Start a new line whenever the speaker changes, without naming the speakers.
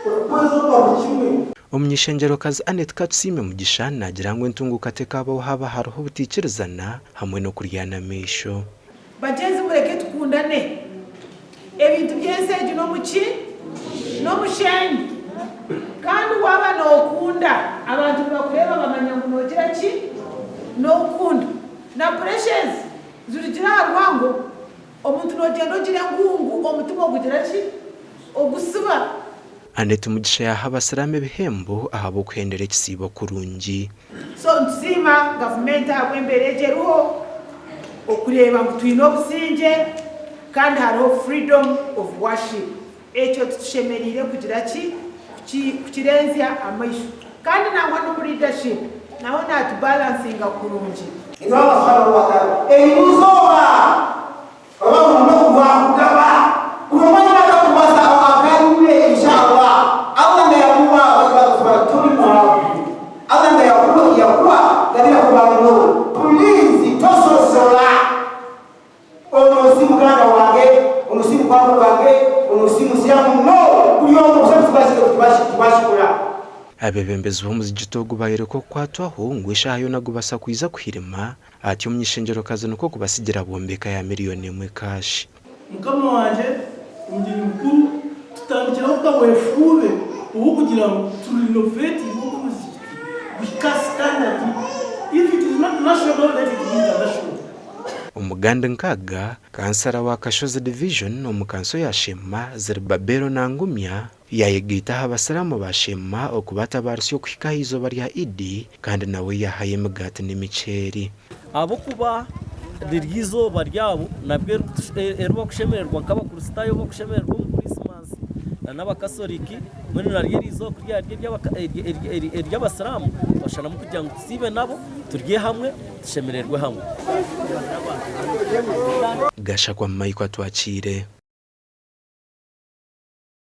Okukweza okwa buri kimwe.
Omuny'eishengyerokazi Annet Katusiime Mugisha naagira ngu entunguuka tekaabaho haaba hariho obutaikirizana hamwe n'okuryana amaisho.
Bagyenzi mureke tukundane. Ebintu by'ensi egi n'omuki? N'omusheenyi. Kandi waaba nookunda, abantu nibakureeba bamanya ngu noogira ki? Nookunda. Na puresha ezi zirugire aha rwango, omuntu noogyenda ogira engungu, omutima ogugira ki? Ogusiba.
Annet Mugisha yaaha abasiraamu ebihembo ahabw'okuhendera ekisiibo kurungi.
So nitusiima gavumenti ahabw'embeera egi eriho okureeba ngu twine obusingye kandi hariho freedom of worship. Ekyo titushemereire kugira ki? Kukirenzya amaisho. Kandi nangwa n'omu leadership naho naatubalansinga kurungi.
Inna Allah subhanahu wa ta'ala erizooba Oba buri rwakugaba buri omwe ayine akakubaza akarire insha Allah Allah nga yakuwa basubala toli mwavu Allah nga yakuwa yakuwa gabira kubanno please tososola ono si muganda wange ono si mukwano gwange ono si musiramu no buri omu tubashikula.
Abeebembezi b'omuzigiti ogu bayoreka okukwatwaho ngu eshaaha yoona gubasa kwija kuhirima Atyo omuny'eishengyerokazi nikwo kubatsigira bombi eka ya miriyoni emwe kaashi.
Mukama wangye, omugyenyi mukuru, tutandikireho kaweefube ow'okugira ngu turinovetinge ogu omuzigiti guhike aha sitandadi, if it is not national, let it be international.
Omugandi nkaaga, kansara wa Kashozi Division omu kanso ya Sheema, Zerubabelo Nangumya, Yaayegaita aha Basiraamu ba Sheema okubatabaaritsya okuhika aha izooba rya Idi kandi nawe yaahayo emigaati n'emiceeri.
Ahabw'okuba riri eizooba ryabo nabwo eri bakushemererwa nk'Abakristaayo bakushemererwa omu Krisimansi na n'Abakasoriki mbwenu naryo eri eizooba ku ryaba riri ery'Abasiraamu twasharamu kugira ngu tusiibe nabo turye hamwe tushemererwe hamwe.
Gashakwa Michael Atwakiire.